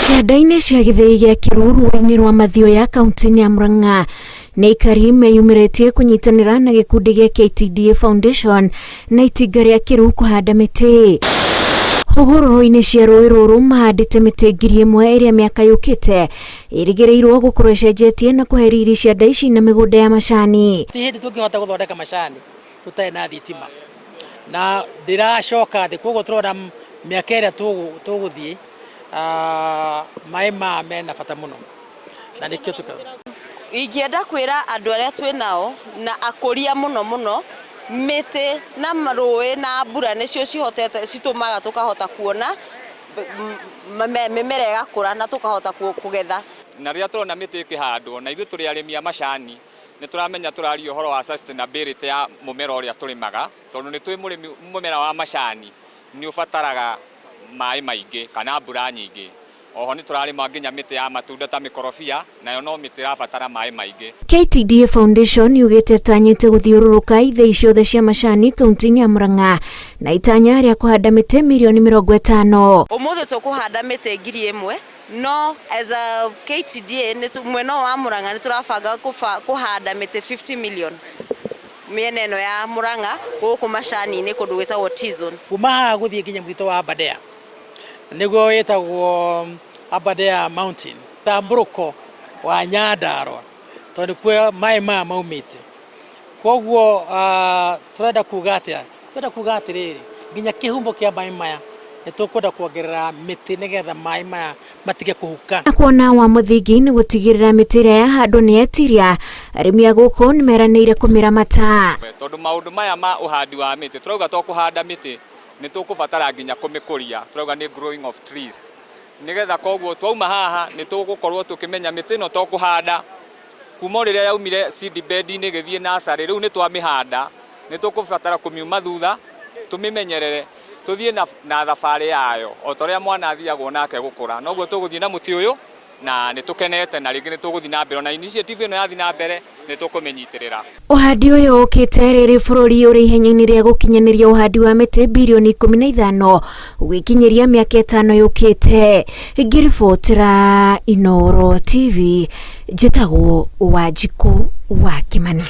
Cianda-inĩ cia gĩthĩi gĩa Kĩrũ rũĩ-inĩ rwa Mathioya kaunti-inĩ ya Murang'a nĩ aikari meyumĩrĩtie kũnyitanĩra na gĩkundi gĩa KTDA Foundation na itinga rĩa Kĩrũ kũhanda mĩtĩ. Hũgũrũrũ-inĩ cia rũĩ rũrũ mahandĩte mĩtĩ 1000 ĩrĩa mĩaka yũkĩte ĩrĩgĩrĩirwo gũkorwo ĩcenjetie na kũhe riri cianda ici na mĩgũnda ya macani. Ti hĩndĩ tũngĩhota gũthondeka macani tũtarĩ na thitima na ndĩracoka thĩ, koguo tũrona mĩaka ĩrĩa tũgũthiĩ maĩ maya mena bata mũno na nĩkĩo tũka. Ingĩenda kwĩra andũ arĩa twĩ nao na akũria mũno mũno, mĩtĩ na rũĩ na mbura nĩcio cihotete citũmaga tũkahota kuona mĩmera ĩgakũra na tũkahota kũgetha. Na rĩrĩa tũrona mĩtĩ ĩkĩhandwo, na ithuĩ tũrĩ arĩmi a macani, nĩ tũramenya tũraria ũhoro wa sustainability ya mũmera ũrĩa tũrĩmaga, tondũ nĩ tũĩ mũrĩmi mũmera wa macani nĩ ũbataraga maĩ maingĩ kana mbura nyingĩ. Oho nĩ tũrarĩma nginya mĩtĩ ya matunda ta mĩkorobia, nayo no mĩtĩ ĩrabatara maĩ maingĩ. KTDA Foundation yugĩte ĩtanyĩte gũthiũrũrũka ithĩi ciothe cia macani kaunti-inĩ ya Murang'a na itanya rĩa kũhanda mĩtĩ mirioni 50. Ũmũthĩ tũkũhanda mĩtĩ 1000 no as a KTDA mwena ũyũ wa Murang'a nĩ tũrabanga kũhanda mĩtĩ 50 million mĩena ĩno ya Murang'a gũkũ macani-inĩ kũndũ gwĩtagwo T-zone. Kuma haha gũthiĩ nginya mũtitũ wa Aberdare nĩguo wĩtagwo Aberdare Mountain, tambũrũko wa Nyandarua tondũ nĩkuo maĩ maya maumĩte. Koguo tũrenda kuga atĩa? Tũrenda kuga atĩrĩrĩ, nginya kĩhumo kĩa maĩ maya nĩ tũkwenda kuongerera mĩtĩ nĩgetha maĩ maya matige kũhuka. Na kuona wa mũthingi nĩ gũtigĩrĩra mĩtĩ ĩrĩa yahandwo nĩ yetiria, arĩmi a gũkũ nĩ meranĩire kũmĩramata. Tondũ maũndũ maya ma ũhandi wa mĩtĩ, tũrauga to kũhanda mĩtĩ, nĩ tũkũbatara nginya kũmĩkũria, tũrauga nĩ growing of trees. Nĩgetha koguo twauma haha nĩ tũgũkorwo tũkĩmenya mĩtĩ ĩno to kũhanda, kuma o rĩrĩa yaumire seed bed-inĩ ĩgĩthiĩ nursery, rĩu nĩ twamĩhanda, nĩ tũkũbatara kũmiuma thutha, tũmĩmenyerere, tũthiĩ na thabarĩ yayo, o ta ũrĩa mwana athiagwo nake gũkũra, noguo tũgũthiĩ na mũtĩ ũyũ, na nĩ tũkenete na rĩngĩ nĩ tũgũthiĩ na mbere, ona initiative ĩno yathiĩ na mbere nĩ tũkũmĩnyitĩrĩra. Ũhandi ũyũ ũkĩte rĩrĩ bũrũri ũrĩ ihenya-inĩ rĩa gũkinyanĩria ũhandi wa mĩtĩ birioni 15 ũgĩkinyĩria mĩaka 5 yũkĩte. Ngĩribotera Inooro TV, njĩtagwo Wanjikũ wa Kĩmani.